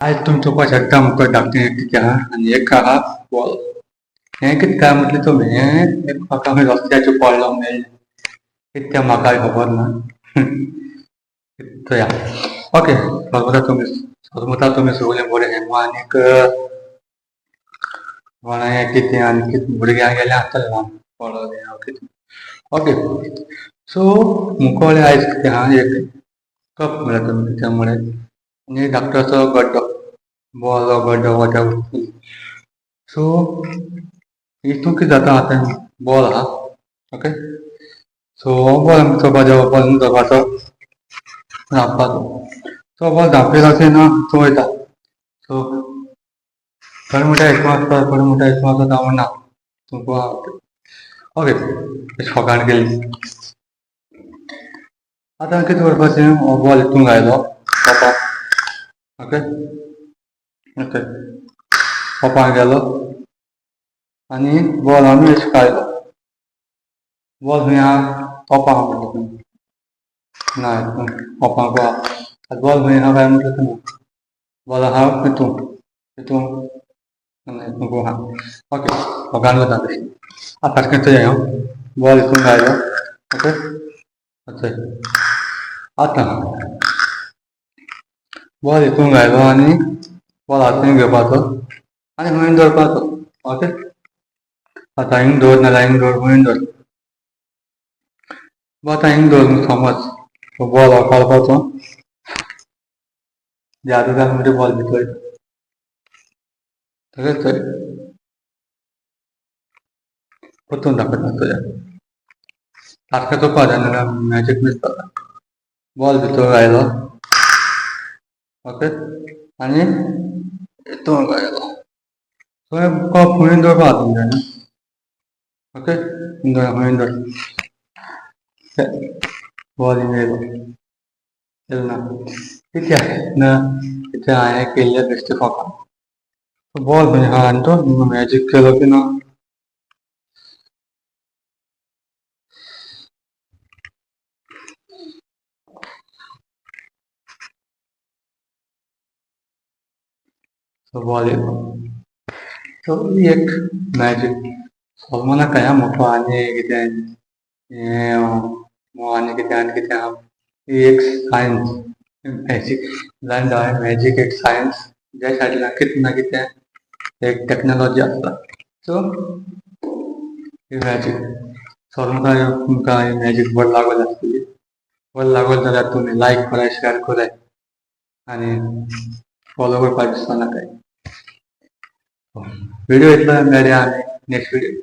आयज तुमी चोवपाक शकता मुखार धाकटें कितें आहा आनी एक आहा बॉल. हें कितें काय म्हटलें तुमी, हें एक म्हाका खंय रस्त्याचेर पडलो मेळ्ळें, कितें तें म्हाका खबर ना. चया ओके, सोजमता तुमी, सोजमता तुमी सगळें बरें. हें आनीक कोणा हें कितें आनी कितें भुरग्यांक गेलें आसतलें ल्हान पडलें कितें. ओके, सो मुखार आयज कितें आहा, एक कप म्हळ्यार तुमी कितें म्हळें आनी धाकटोसो गड्डो, बॉल गड्डो वॉटेवर. सो हितून कितें जाता, आतां बॉल आहा. ओके, सो हो बॉल आमी चोवपाचो, हो बॉल धरपाचो, धांपपाचो. तो बॉल धांपिलो अशें ना तूं वयता. सो थोडे म्हणटा हितून आसता, थोडे म्हणटा हितून आसता, हांव ना तुमकां. ओके, फकाण केली. आतां कितें करपाचें, हो बॉल हितून घायलो कपाक. ओके ओके, कपाक गेलो आनी बॉल आमी अशें काडलो. बॉल खंय आहा, कपाक म्हटलें तुमी ना, हितून कपाक आहा. आतां बॉल खंय आहा काय म्हटलें तुमी, बॉल आहा हितून, हितून हितून आहा. ओके, फकाण करता तशी. आतां सारकें चोया, हांव बॉल हितून घायलो. ओके, चोय आतां बॉल हितून घायलो आनी बॉल हातीन घेवपाचो आनी खंय दवरपाचो. ओके, आतां हिंग दवर, नाल्यार हिंग दवर, खंय दवर. आतां हिंग दवर, समज बॉल काडपाचो जादू घाल म्हणजे बॉल भितर. तशेंच चोय, परतून दाखयता चोया, सारकें चोवपा जाय नाल्यार मॅजीक मीस जाता. बॉल भितर घायलो. ओके, आनी हितून घायलो. थंय कप खंय दवरपा तुमच्यानी. ओके, खंय दवर, बॉल हिंगा येयलो, येयलो ना कित्याक ना, कित्याक हांवें केल्लें बेश्टें फकाण. बॉल खंय आहा आनी तो मॅजीक केलो की ना. सो बॉल येयलो. सो ही एक मॅजीक सॉल्व नाका मोठो आनी कितें हें आनी कितें आनी कितें आहा. ही एक सायन्स मॅजीक जावन, मॅजीक एक सायन्स ज्या सायडीन कितें ना कितें एक टॅक्नोलॉजी आसता. सो ही मॅजीक सॉल्व तुमकां ही मॅजीक बरें लागोल आसतली. बरें लागोल जाल्यार तुमी लायक कराय, शेअर कराय आनी फॉलो करपाक विसरो नाकाय. व्हिडिओ इतलो, मेळया आमी नेक्स्ट व्हिडिओ.